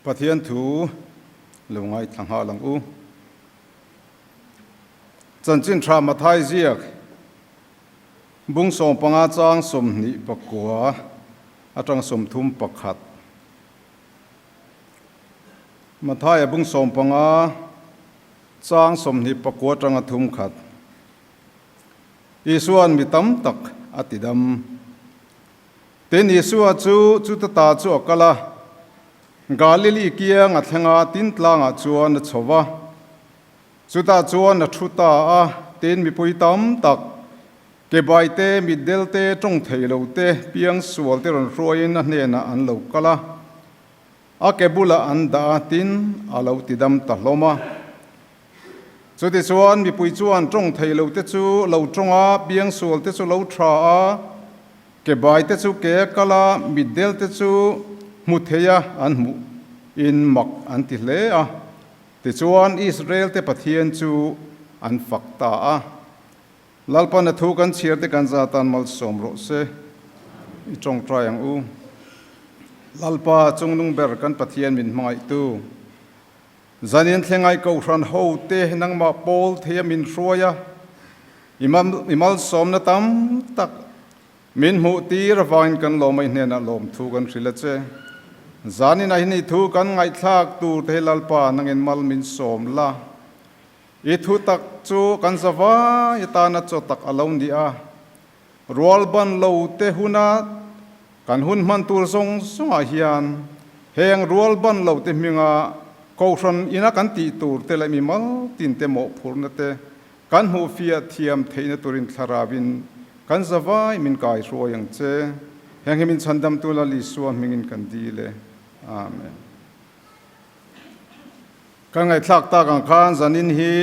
Pathian thu lo ngaithla nghal ang u. Chanchin tha Mathai ziak bung 15 chang 29 atang 31. Mathaia bung 15 chang 29 atanga 31. Isuan mi tam tak a tidam. Tin, Isua chu chuta ta chu a kal a, Galili kiang a thleng a, tin tlangah chuan a chho va. Chutah chuan a thu ta a, tin mipui tam tak, kebai te, mitdel te, tawng thei lo te, piang sual te rawn hruaiin a hnenah an lo kal a. A ke bulah an dah a, tin a lo tidam ta hlawm a. Chutichuan mipui chuan tawng thei lo te chu lo tawng a, piang sual te chu lo tha a, ke bai te chu ke a kal a, mitdel te chu hmu thei a an hmuh in mak an ti hle a. Tichuan Israel te Pathian chu an fak ta a. Lalpan a thu kan chhiar te kan za tan malsawm rawh se. I tawngtai ang u. Lalpa chungnung ber kan Pathian min hmangaihtu. Zanin thlengai Kohhran ho te nangmah pawl thei a min hruai a, i malsawmna tam tak min hmuh tir avangin kan lawm a, i hnenah lawmthu kan hrilh a che. Zanin ah hian i thu kan ngaihthlak tur te hi Lalpa nangin mal min sawm la. I thu tak chu kan zavai atana chaw tak a lo ni a, rual ban lo te huna Kan hun hman tur zawng zawngah hian heng rual ban lo te hminga Kohhran ina kan tih tur te leh mimal tin te mawhphurhna te kan hmuhfiah thiam theihna turin thlarauin kan zavai min kaihruai ang che. Heng hi min chhandamtu Lal Isua hmingin kan dil e. Amen. Kan ngaihthlak tak ang khan zanin hi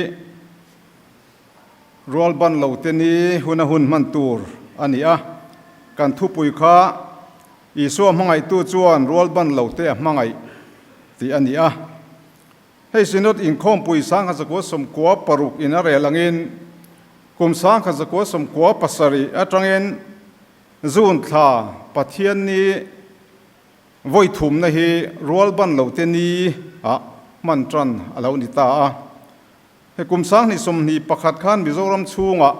Rual ban lo te ni hun a hun hman tur a ni a, kan thupui kha Isua hmangaihtu chuan rual ban lo te a hmangaih tih a ni a. Hei Synod inkhawmpui 1996 in a rel angin kum 1997 atangin June thla Pathian ni Vawi thumna hi rual ban lo te ni ah hman tan a lo ni ta a. He kum 2021 khan Mizoram chhungah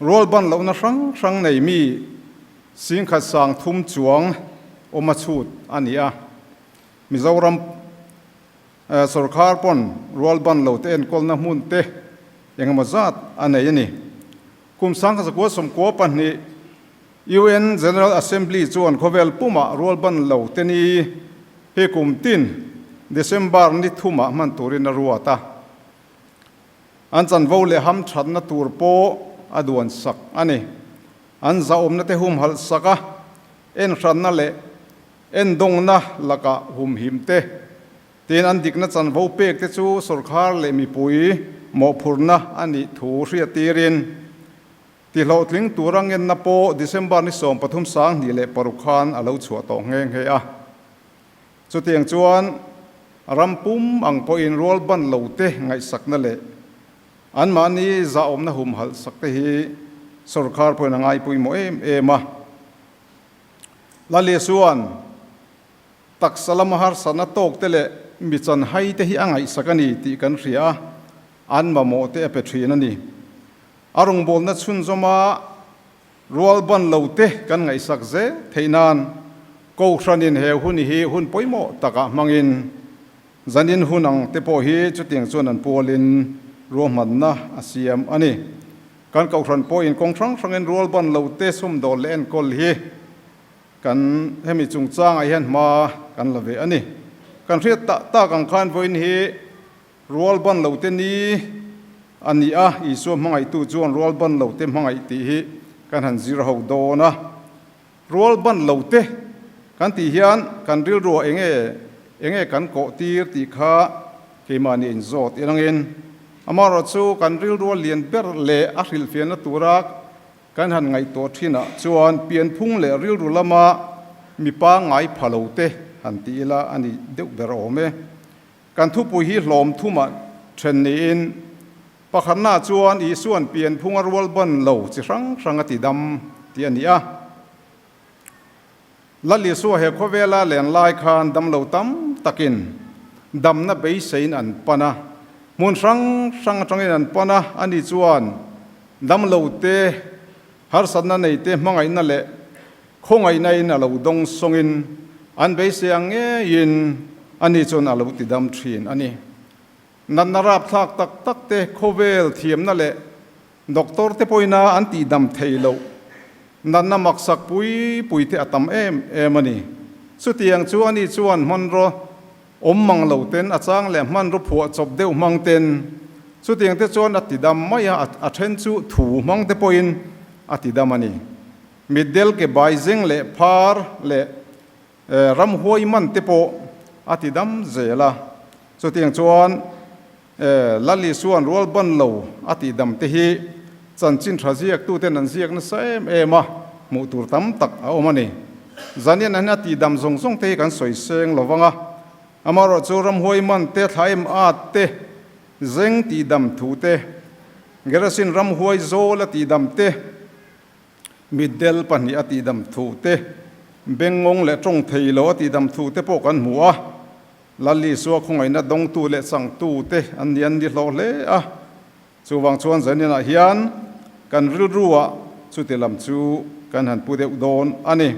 rual ban lohna hrang hrang nei mi 10,300 chuang awm a chhut a ni a. Mizoram sorkar pawn rual ban lo te enkawlna hmun te engemaw zat a nei a ni. Kum 1992 UN General Assembly chuan khawvel pumah rual ban lo te ni hi kum tin December ni thumah hman turin a ruat a, an chanvo leh hamthatna tur pawh a duan sak a ni. An zahawmna te humhalh sak a, enhranna leh endawngna lakah humhim te, tin an dikna chanvo pek te chu sorkar leh mipui mawhphurhna a nih thu hriattirin, Tihlawhtling tura ngenna pawh December ni 13 2006 khan a lo chhuah tawh nghe nghe a. Chutiang chuan ram pum ang pawhin rual ban lo te ngaihsakna leh anmahni zahawmna humhalh sak te hi sorkar pawhin a ngaipawimawh em em a. Lali chuan taksa lama harsatna tawk te leh mi chanhai te hi a ngaihsak a ni tih kan hria a, an mamawh te a pe thin a ni. A rawngbawlna chhunzawma rual ban lo te kan ngaihsak zel theih nan Kohhranin he hun hi hun pawimawh takah hmangin zanin hun ang te pawh hi chutiang chuan an pualin ruahmanna a siam a ni. Kan Kohhran pawhin kawng hrang hrangin rual ban lo te sumdawl leh enkawl hi kan hemi chungchangah hian hma kan la ve a ni. Kan hriat tak tak ang khan vawiin hi Rual ban lo te ni a ni a, Isua hmangaihtu chuan rual ban lo te hmangaih tih hi kan han zir ho dawn a. Rual ban lo te kan tih hian kan rilruah enge enge kan kawh tir tih kha keimahni inzawt irangin amaherawh chu kan rilrua lian ber leh a hrilhfiahna tura kan han ngaihtuah thinah chuan pianphung leh rilru lama mipa ngai pha lo te han ti ila a ni deuh ber awm e. Kan thupui hi hlawm thumah then niin pakhatna chuan Isua'n pianphunga rual ban lo chi hrang hrang a ti dam tih a ni a. Lal Isua he khawvela len lai khan damlo tam takin damna beiseiin an pan a, hmun hrang hrang atangin an pan a, ani chuan damlote harsatna neite hmangaihna leh khawngaihnain a lo dawng sawngin an beisei ang ngeiin ani chuan a lo tidam thin a ni. Natna rapthlak tak tak te khawvel thiamna leh Doctor te pawhina an tihdam thei loh natna maksak pui pui te a tam em em a ni. Chutiang chu ani chuan hmanraw awm mang lo ten a chang leh hmanraw phuah chawp deuh hmang ten chutiang te chuan a tidam mai a, a then chu thu hmang te pawhin a tidam a ni. Mitdel ke bai zeng leh phar leh ramhuai man te pawh a tidam zel a. Chutiang chuan Lal Isua'n rual ban lo a tih dam te hi chanchin tha ziaktuten an ziak nasa em em a, hmuh tur tam tak a awm a ni. Zanian hian a tih dam zawng zawng te hi kan sawi seng lo vang a, amaherawh chu ramhuai man te, thla em at te, zeng tih dam thu te, Gerasin ramhuai zawl a tih dam te, Mitdel pahnih a tihdam thu te, bengngawng leh tawng thei lo a tihdam thu te pawh kan hmu a. Lal Isua khawngaihna dawngtu leh changtu te an ni an ni hlawh hle a. Chuvang chuan zaninah hian kan rilruah chuti lam chu kan han pu deuh dawn a ni.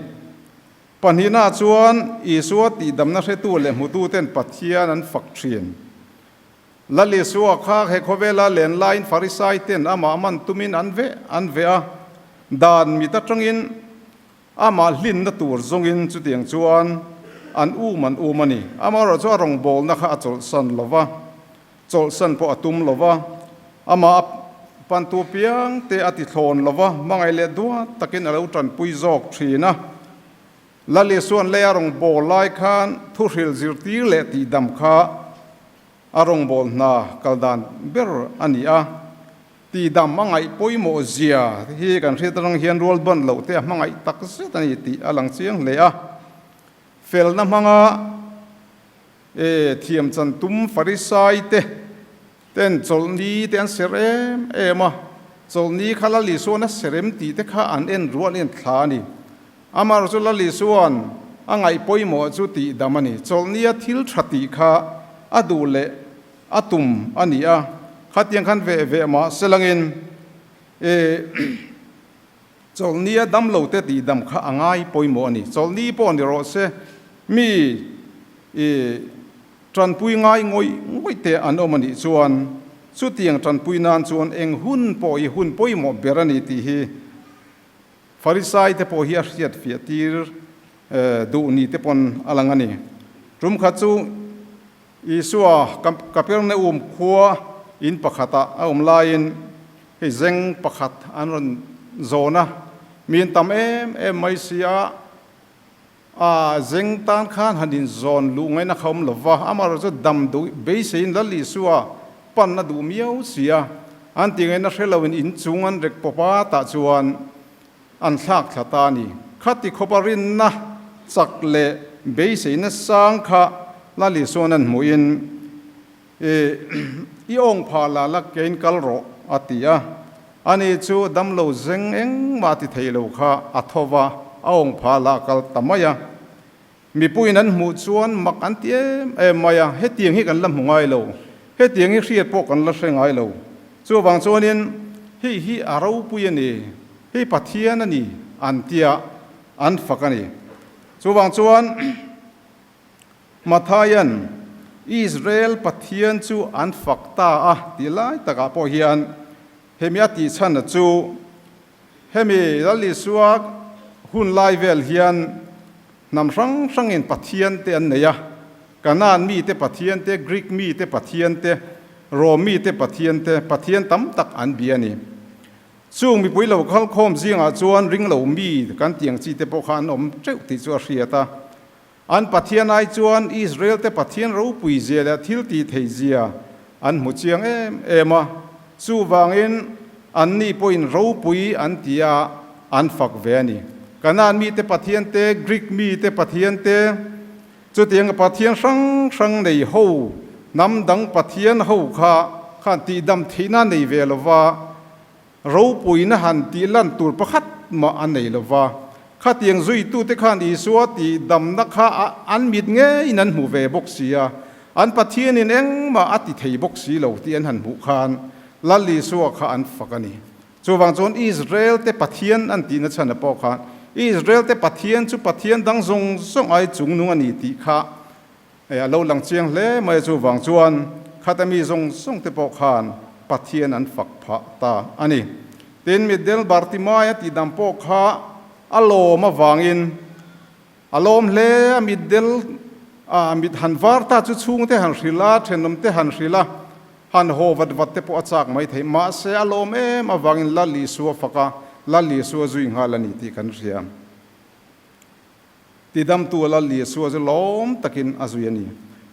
Pahnihnaah chuan Isua tihdamna hretu leh hmututen Pathian an fak thin. Lal Isua kha he khawvela len laiin Farisai ten amah man tumin an veh an veh a, dan mit atangin amah hlinna tur zawngin chutiang chuan an um an um a ni. Amaherawh chu a rawngbawlna kha a chawlhsan lo va, chawlhsan pawh a tum lo va, amah a pantu piang te a ti thlawn lo va, hmangaih leh duat takin a lo tanpui zawk thin a. Lal Isua'n lei a rawngbâwl lai khân thuhril zirtîr leh tihdam kha a rawngbâwl hna kal dan ber a ni a. Tihdam a ngaih pawimawh zia hi kan hriat atang hian rual ban loh te a hmangaih tak zet a ni tih a lang chiang hle a. Felna hmanga thiam chan tum Farisai te Ten chawlhni te an ser em em a, chawlhni kha Lal Isuan a ser em tih te kha an en rual in thla a ni. Amaherawhchu chu Lal Isuan a ngaih pawimawh chu tih dam a ni. Chawlhni a thil tha tih kha a duh leh a tum a ni a, khatiang khan veh veh mah selangin e chawlhni a dam lo te tih dam kha a ngai pawimawh a ni. Chawlhni pawh ni rawh se mi e Tanpui ngai ngawih ngawih te an awm a nih chuan chutiang tanpui nan chuan eng hun pawh hi hun pawimawh ber a ni tih hi Farisai te pawh hi a hriat fiah tir duh ni te pawn a lang a ni. Tum khat chu Isua Kapernaum khua in pakhatah a awm laiin hei zeng pakhat an rawn zawn a, mi an tam em em mai si a, A zeng tan khan han inzawn luh ngaihna kha awm lo va, amaherawh chu dam duh beiseiin Lal Isua pan a duh miau si a, an ti ngaihna hre loin inchung an rek pawp a, tah chuan an thlak thla ta a ni. Khati khawpa rinna chak leh beiseina sang kha Lal Isua'n an hmuhin, I awng phah la la kein kal rawh, a ti a. Ani chu damlo zeng engmah ti thei lo kha a tho va, a awng phah la kal ta mai a. Mipuiin an hmuh chuan mak an ti em em mai a, hetiang hi kan la hmu ngai lo, hetiang hi hriat pawh kan la hre ngai lo. Chuvang chuanin hei hi a ropui a ni, hei Pathian a ni an tia an fak a ni. Chuvang chuan. Matthaio'n Israel Pathian chu an fak ta a tih lai takah pawh hian hemi a tih chhan chu hemi Lal Isua hun lai vel hian hnam hrang hrangin Pathian te an nei a, Kanaan mite Pathian te, Greek mite Pathian te, Rom mite Pathian te, Pathian tam tak an bia a ni. Chung mipui lo khalkhawm zingah chuan ringlo mi kan tiang chi te pawh kha an awm teuh tih chu a hriat a. An Pathian ai chuan Israel te Pathian ropui zia leh thil tih thei zia an hmu chiang em em a, chuvangin anni pawhin ropui an ti a, an fak ve a ni. Kanaan mite Pathian te, Greek mite Pathian te, chutianga Pathian hrang hrang nei ho, hnam dang Pathian ho kha khan tihdam theihna nei ve lova, Ropuina han tih lan tur pakhat mah a nei lo va. Khatiang zuitute khan Isua tihdamna kha an mit ngeiin an hmu ve bawk si a, an Pathianin engmah a ti thei bawk si lo tih an han hmuh khan Lal Isua kha an fak a ni. Chuvang chuan Israel-te Pathian an tihna chhan a pawh khan Israel-te Pathian chu Pathian dang zawng zawng ai chungnung a ni tih kha a lo lang chiang hle mai a. Chuvang chuan khata mi zawng zawng te pawh khan Pathian an fak phah ta a ni. Tin, mitdel Bartimaia tihdam pawh kha a lawm avangin a lawm hle a, mitdel a mit han var ta chu chhungte han hrilh a, thenawmte han hrilh a, han haw vat vat te pawh a chak mai thei. Mahse, a lawm em avangin Lal Isua fak a, Lal Isua zui nghal a ni tih kan hria. Tidamtu Lal Isua chu lawm takin a zui a ni.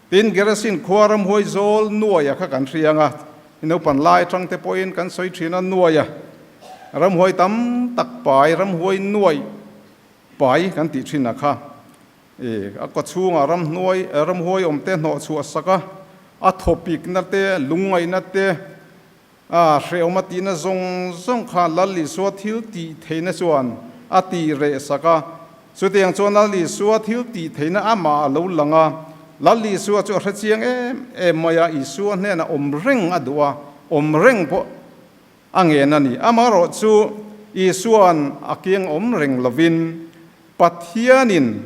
Tin, Gerasin khua ramhuai zawl nuaia kha kan hria ang a, naupan lai atang te pawhin kan sawi thin a, nuaia ramhuai tam tak pai, ramhuai nuai pai kan tih thin a kha. E, a kawchhungah ramhnuai, ramhuai awm te hnawh chhuah sak a, a thawpikna te, lungngaihna te, A hrehawm a tihna zawng zawng kha Lal Isua thil tih theihna chuan a tih reh sak a. Chutiang chuan Lal Isua thil tih theihna amah a lo lang a. Lal Isua chu a hre chiang em em mai a, Isua hnenah awm reng a duh a, awm reng pawh a ngen a ni. Amaherawh chu Isua'n a kiang awm reng lovin Pathianin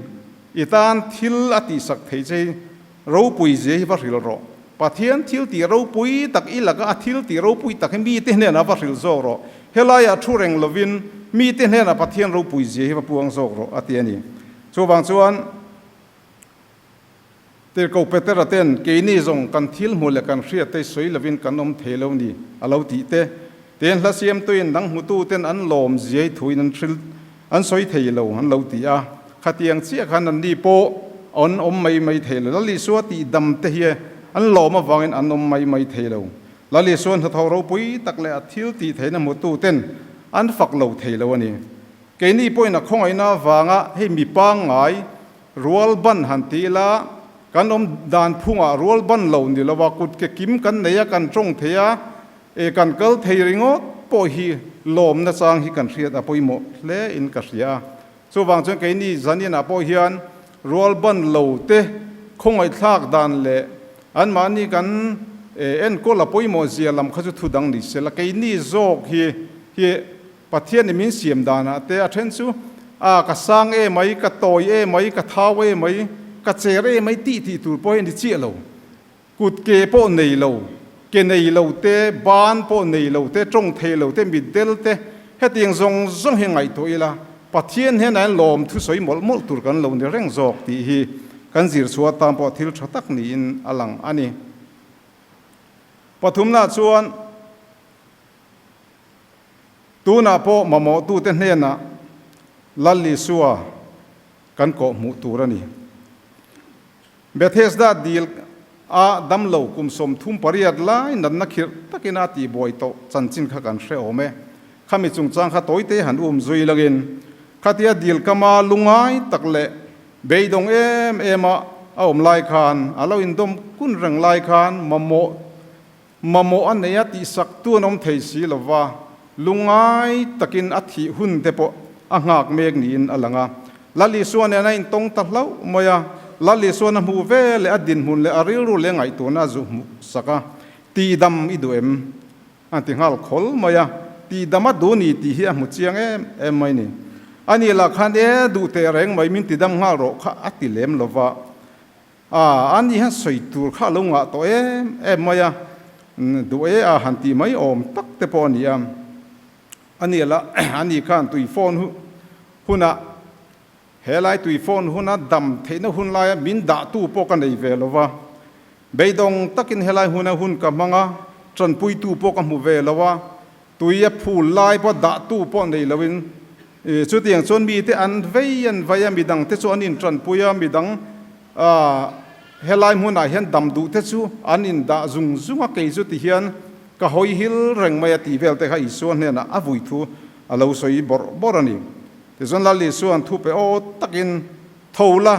i tan thil a tihsak thei che hi ropui zia hi va hrilh rawh. Pathian thil tih ropui tak i laka a thil tih ropui tak hi mite hnenah va hrilh zawk rawh. Helaiah thu reng lovin mite hnenah Pathian ropui zia hi va puang zawk rawh a ti a ni. Chuvang chuan Tirhkoh Petera ten keini zawng kan thil hmuh leh kan hriat te sawi lovin kan awm thei lo ni a lo tih te, ten hla siamtuin dang hmutu ten an lawm ziai thuin an hrilh an sawi thei lo an lo ti a. Khatiang chiah khan anni pawh an awm mai mai thei lo. Lal Isua tih dam te hi an lawm avangin an awm mai mai thei lo. Lal Isua hnathawh ropui tak leh a thil tih theihna hmutu ten an fak lo thei lo a ni. Keini pawhin a khawngaihna avanga hei mi pangngai Rual ban han ti ila, kan awm dan phungah rual ban lo ni lova kut ke kim kan nei a, kan tawng thei a, e kan kal thei ringawt pawh hi lawmna chang hi kan hriat a pawimawh hle in ka hria a. Chuvang chuan keini zaninah pawh hian rual ban lo te khawngaihthlak dan leh anmahni kan enkawl a pawimawh zia lam kha chu thu dang ni sela, keini zawk hi hi Pathian i min siam danah te a then chu, A, ka sang e mai, ka tawi e mai, ka thau e mai, ka cher e mai tih tih tur pawh hi a ni chiah lo. Kut ke pawh nei lo, ke nei lo te, ban pawh nei lo te, tawng thei lo te, mitdel te, hetiang zawng zawng hi ngaihtuah ila, Pathian hian a lawm thusawi mawlh mawlh tur kan lo ni reng zawk tih hi kan zir chhuah atan pawh thil tha tak niin a lang a ni. Pathumnaah chuan. Tunah pawh mamawhtute hnenah Lal Isua kan kawh hmuh tur a ni. Bethesda dil a damlo kum 38 lai natna khirh takin a tihbuai tawh chanchin kha kan hre awm e. Khami chungchang kha tawite han um zui langin khatia dil kama lungai tak leh beidawng em em a a awm lai khan a lo indawm kun reng lai khan mamawh Mamawh a nei a tihsak tu an awm thei si lo va, lungngai takin a thih hun te pawh a nghak mek niin a lang a. Lal Isua nen a intawng ta hlauh mai a, Lal Isuan a hmuh ve leh a dinhmun leh a rilru leh ngaihtuahna a zu hmuh sak a, Tihdam i duh em? A ti nghal khawl mai a, tihdam a duh ni tih hi a hmu chiang em em mai ni. Ani lah khan e duh teh reng mai min tidam nghal rawh kha a ti lem lo va, A, a ni hian sawi tur kha a lo ngah tawh em em mai a, duh e a han tih mai awm tak te pawh a ni a. A ni la, a ni khan tui phone hunah, he lai tui phone huna dam theihna hun laia min dahtu pawh ka nei ve lo va, beidawng takin helai huna hun ka hmang a, tanpuitu pawh ka hmu ve lo a, tui a phul lai pawh dahtu pawh nei loin chutiang chuan mite an vei an vei a, midang te chu an intanpui a, midang helai hmunah hian dam duh te chu an indah zung zung a, kei chu ti hian ka hawi hil reng mai a tih vel te kha Isua hnenah a vui thu a lo sawi bawrh bawrh a ni. Tichuan Lal Isua'n thu pe aw takin tho la,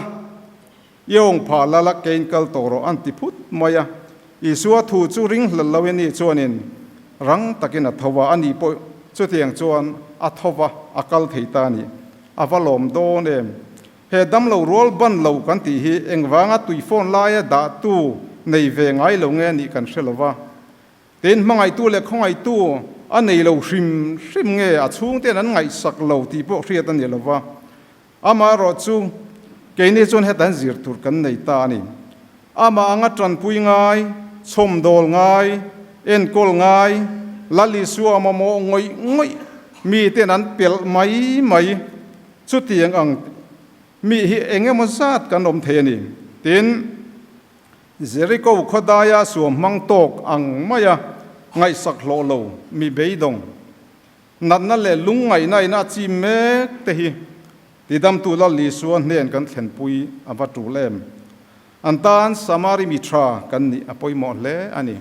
I awng phah la la kein kal tawh rawh an ti phut mai a. Isua thu chu ring hlel lo in i chuanin rang takin a tho a, ani pawh chutiang chuan a tho va, a kal thei ta a ni. a va lawm dawn em? He damlo rual ban lo kan tih hi engvanga tuifawn laia dahtu nei ve ngai lo nge nih kan hre lo va. Tin, hmangaihtu leh khawngaihtu a nei lo hrim hrim nge a chhungte'n an ngaihsak lo tih pawh hriat a ni lo va. Amaherawh chu keini chuan heta an zir tur kan nei ta a ni. Amah anga tanpui ngai, chhawmdawl ngai, enkawl ngai, Lal Isua mamawh ngawih ngawih mite'n an pelh mai mai. Chutiang ang mi hi eng emaw zat kan awm thei a ni. Tin, Jeriko khawdaia suam hmang tawk ang maia ngaihsak hlawh lo mi beidawng, natna leh lungngaihna in a chim mek te hi tidamtu Lal Isua hnen kan thlenpui a va tul em? An tan Samari mi tha kan nih a pawimawh hle a ni.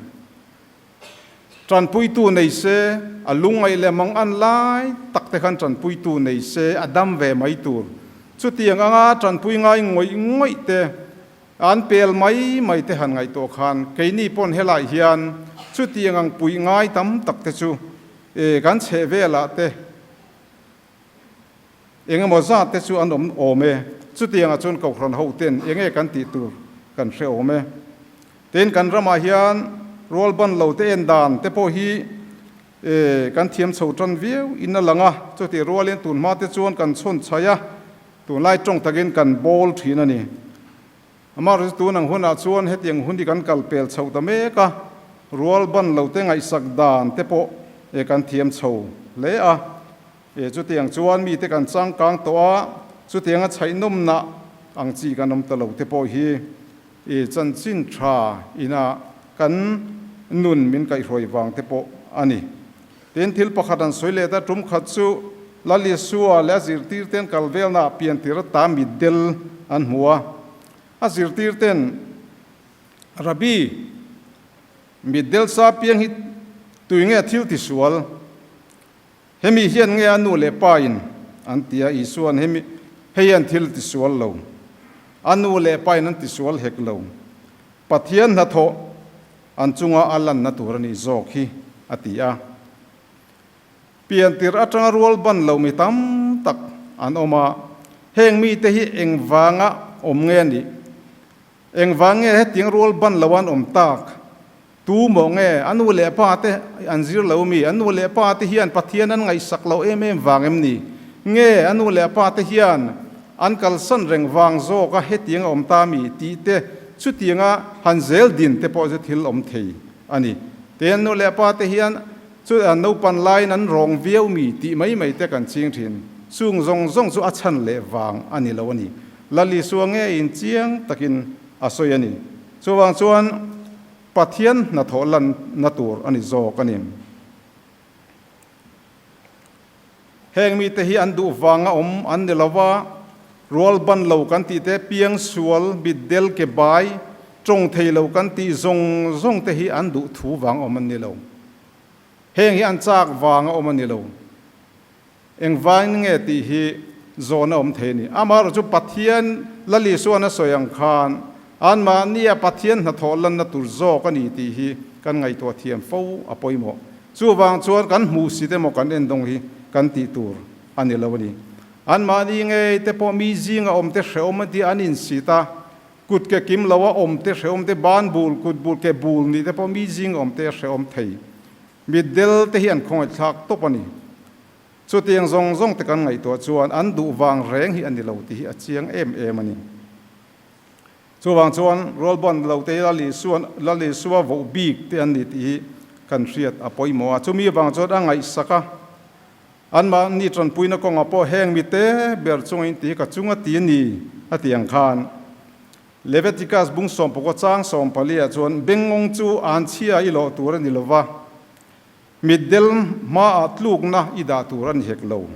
Tanpuitu nei se, a lungngaih leh mang an lai tak te khan tanpuitu nei se a dam ve mai tur. Chutiang anga tanpui ngai ngawih ngawih te, an pel mai mai te han ngaihtuah khan keini pawn helai hian chutiang ang puih ngai tam tak te chu kan chheh velah te eng emaw zat te chu an awm awm e. Chutiangah chuan Kohhran ho ten eng nge kan tih tur kan hre awm e. Tin, kan ramah hian rual ban lo te en dan te pawh hi kan thiam chho tan viau in a lang a, chutih rualin tun hma te chuan kan chhawn chhaih a, tunlai tawng takin kan bawl thin a ni. Amaherawhchu tun ang hunah chuan hetiang hun hi kan kal pel chho ta mek a, rual ban lo te ngaihsak dan te pawh kan thiam chho hle a. Chutiang chuan mite kan changkang tawh a, chutianga chhaihnawmna ang chi kan awm ta lo te pawh hi chanchin tha ina kan nun min kaihhruai vang te pawh a ni. Tin, thil pakhat an sawi let a, tum khat chu Lal Isua leh a zirtirten kal velnaah piantir ata mitdel an hmu a. A zirtirten, Rabbi, mitdel sa piang hi tui nge thil tisual? Hemi hian nge a nu leh pa in an ti a, Isua'n hemi hei an thil tisual lo. A nu leh pa in an tisual hek lo. Pathian hnathawh an chunga a lanna tur a nih zawk hi, a ti a. Piantir atanga rual ban lo mi tam tak an awm a, heng mite hi engvanga awm nge a nih? Engvang nge hetiang rual ban lo an awm tak? Tu maw nge a nu leh pa te an zir lo mi? A nu leh pa te hian Pathian an ngaihsak lo em em vang em ni? Nge a nu leh pa te hian an kalsan reng vang zawk a hetiang a awm ta mi? Tih te chutianga han zel din te pawh chu thil awm thei a ni. Te an nu leh pa te hian chu an naupan laiin an rawng viau mi tih mai mai te kan ching thin. Chung zawng zawng chu a chhan leh vang a ni lo a ni. Lal Isua ngeiin chiang takin a sawi a ni. Chuvang chuan Pathian hnathawh lanna tur a ni zawk a ni. Heng mite hi an duh vanga awm an ni lo va, rual ban lo kan tih te, piang sual, mitdel ke bai, tawng thei lo kan tih zawng zawng te hi an duh thu vang awm an ni lo. Heng hi an chak vanga awm a ni lo. Engvangin nge tih hi zawn a awm thei a ni. Amaherawhchu Pathian Lal Isuan a sawi ang khan anmahnia Pathian hnathawh lanna tur zawk a ni tih hi kan ngaihtuah thiam fo a pawimawh. Chuvang chuan kan hmuhsit emaw kan endawng hi kan tih tur a ni lo a ni. Anmahni ngei te pawh mi zinga awm te hrehawm a tia an insit a, kut ke kim lo a awm te hrehawm te, ban bul, kut bul, ke bul nih te pawh mi zinga awm te a hrehawm thei. Mitdel te hi an khawngaihthlak tawp a ni. Chutiang zawng zawng te kan ngaihtuah chuan an duh vang reng hi a ni lo tih hi a chiang em em a ni. Chuvang chuan rualban lo te hi Lal Isuan, Lal Isua voh bik te an ni tih hi kan hriat a pawimawh a. Chumi vang chuan a ngaihsak a, anmahni tanpuina kawngah pawh heng mite ber chungin tih hi ka chung a ti a ni a ti ang khan Leviticus bung sawmpakaw chang sawmpalia chuan bengngawng chu an chhia i lawh tur a ni lo va, mitdel hmaah tlukna i dah tur a ni hek lo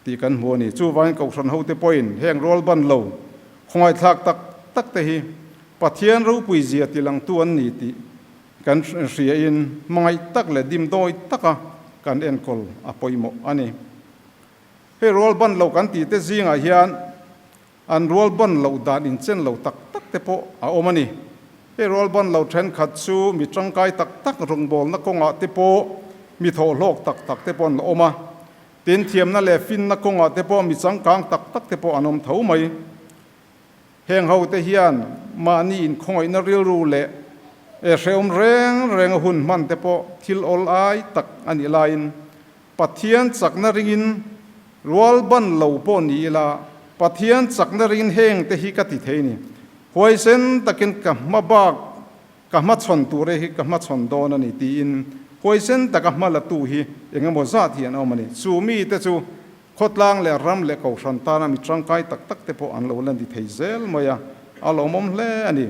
tih kan hmu a ni. Chuvangin Kohhran hote pawhin heng rual ban lo khawngaihthlak tak tak te hi Pathian ropui zia tilangtu an ni tih kan hriain hmangaih tak leh dimdawi taka kan enkawl a pawimawh a ni. Hei rual ban lo kan tih te zingah hian An rual ban loh dan inchen lo tak tak te pawh a awm a ni. Hei rual ban lo thenkhat chu mi tangkai tak tak rawngbawlna kawngah te pawh mi thawhhlawk tak tak te pawh an la awm a. Tin, thiamna leh finna kawngah te pawh mi changkang tak tak te pawh an awm tho mai. Heng ho te hian mahni inkhawngaihna rilru leh hrehawm reng renga hun hman te pawh thil awl ai tak a nih laiin Pathian chakna ringin rual ban lo pawh ni ila Pathian chakna ringin heng te hi ka ti thei ni. Huaisen takin ka hma bak ka hmachhawn ture hi ka hmachhawn dawn a ni tiin huaisen taka hma latu hi eng emaw zat hi an awm a ni. Chu mite chu Khawtlang leh ram leh kohhran tana mi tangkai tak tak te pawh an lo la ni thei zel mai a, a lawmawm hle a ni.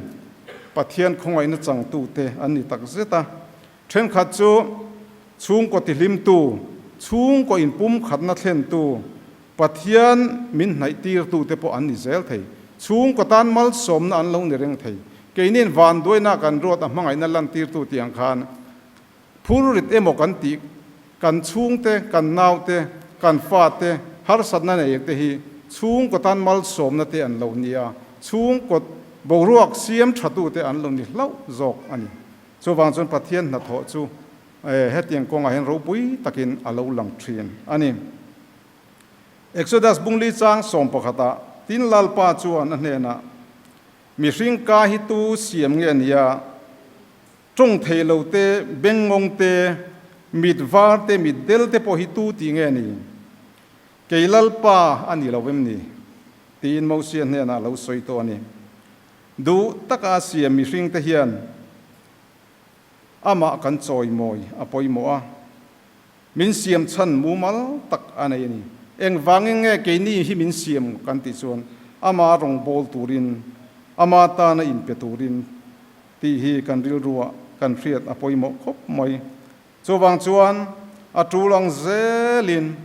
Pathian khawngaihna changtute an ni tak zet a. Thenkhat chu chhungkaw tihlimtu, chhungkaw inpumkhatna thlentu, Pathian min hnaihtirtute pawh an ni zel thei. Chhungkaw tan malsawmna an lo ni reng thei. Keini'n vanduaina kan ruat a hmangaihna lantirtu tih ang khan Phurrit emaw kan tih, kan chhungte, kan naute, kan fate, harsatna nei te hi chhungkaw tan malsawmna te an lo ni a, chhungkaw boruak siam thatute an lo ni hlauh zawk a ni. Chuvang chuan Pathian hnathawh chu hetiang kawngah hian ropui takin a lo lang thin a ni. Exodus bungli chang sawmpakhatah tin Lalpa chuan a hnenah, Mihring ka hi tu siam nge nia? Tawng thei lo te, bengngawng te, mit var te, mit del te pawh hi tu tih nge ni? Kei Lalpa a ni lo em ni? tiin Mosia hnenah a lo sawi tawh a ni. Duh taka a siam mihring te hian amah kan chawimawi a pawimawh a, min siam chhan mumal tak a nei a ni. Engvangin nge keini hi min siam kan tih chuan ama rawngbâwl turin, ama tana inpe turin, Tih hi kan rilruah kan hriat a pawimawh khawp mai. Chuvang chuan a tul ang zelin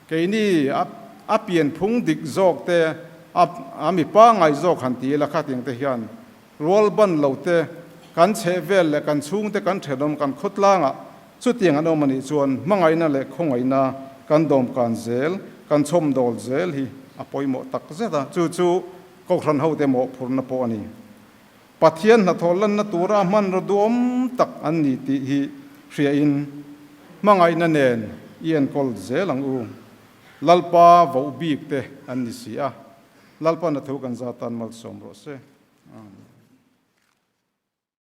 keini a pianphung dik zawk te, a mi pangngai zawk han ti ila khatiang te hian rual ban lo te, kan chheh vel leh kan chhungte kan thenawm kan khawtlangah chutiang an awm a nih chuan hmangaihna leh khawngaihna kan dawmkan zel, kan chhawmdawl zel hi a pawimawh tak zet a, chu chu Kohhran hote mawhphurhna pawh a ni. Pathian hnathawh lanna tura hmanraw duhawm tak an ni tih hi hriain hmangaihna nen i enkawl zel ang u. Lalpa voh bik te an ni si a, Lalpa hnathawh kan za tan malsawm rawh se. Amen.